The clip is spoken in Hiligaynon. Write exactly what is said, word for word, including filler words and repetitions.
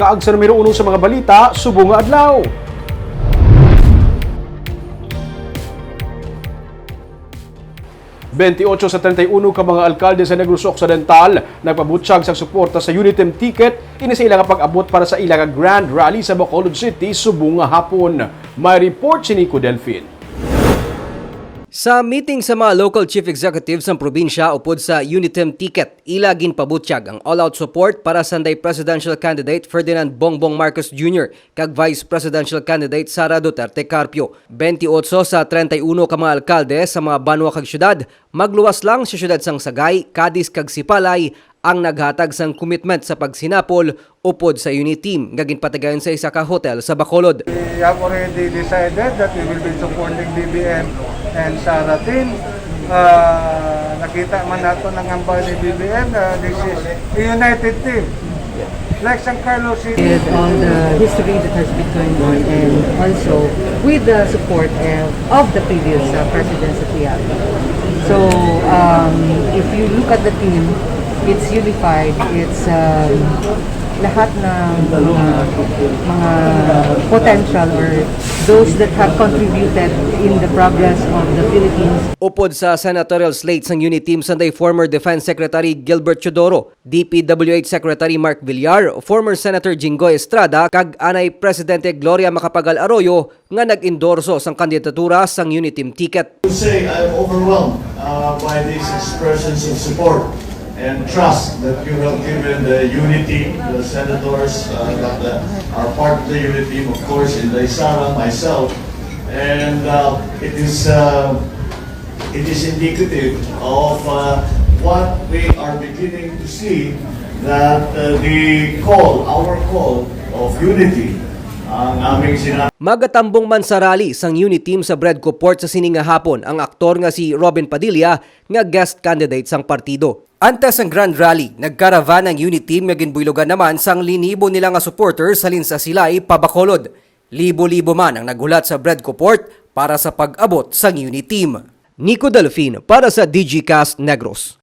Kaag sa numero uno sa mga balita subong nga adlaw. Bentiocho sa treinta y uno ka mga alkalde sa Negros Occidental nagpabutyag sang suporta sa Unitim ticket ini sa ila nga pag-abot para sa ila nga Grand Rally sa Bacolod City subong nga hapon. May report si Nico Delfin. Sa meeting sa mga local chief executives sang probinsya upod sa Unitim ticket, ila ginpabutyag ang all-out support para sanday presidential candidate Ferdinand Bongbong Marcos Junior kag vice presidential candidate Sara Duterte Carpio. Bentiocho sa treinta y uno ka mga alkalde sa mga banwa kag syudad, magluwas lang sa syudad sang Sagay, Cadiz kag Sipalay, ang naghatag sang commitment sa pagsinapol upod sa Unitim nga ginpatigayon sa isa ka hotel sa Bacolod. We have already decided that we will be supporting B B M and Sara team. Ah, nakita man nato ang hambal ni B B M na this is a united team. Like San Carlos City. With all the history that has been going on, and also with the support of, of the previous uh, presidents that we have. So, um, if you look at the team, it's unified. It's um, lahat ng mga, mga potential or those that have contributed in the progress of the Philippines. Upod sa senatorial slate sang Unitim sanday former Defense Secretary Gilbert Teodoro, D P W H Secretary Mark Villar, former Senator Jinggoy Estrada, kag anay Presidente Gloria Macapagal Arroyo nga nag-endorso sang kandidatura sang Unitim ticket. To say I'm overwhelmed uh, by these expressions of support and trust that you have given the Unitim, the senators uh, that uh, are part of the Unitim, of course, Inday Sara, myself, and uh, it is uh, it is indicative of uh, what we are beginning to see, that uh, the call, our call of unity, ang aming sinabi. Magatambong man sa rally sang Unitim sa Bredco Port sa sini nga hapon ang aktor nga si Robin Padilla nga guest candidate sang partido. Antes sang Grand Rally, nagkaravan ang Unitim nga ginbuylogan naman sang linibo nila nga supporters halin sa Silay pa Bacolod. Libo-libo man ang naghulat sa Bredco Port para sa pag-abot sang Unitim. Nico Delfin para sa Digicast Negros.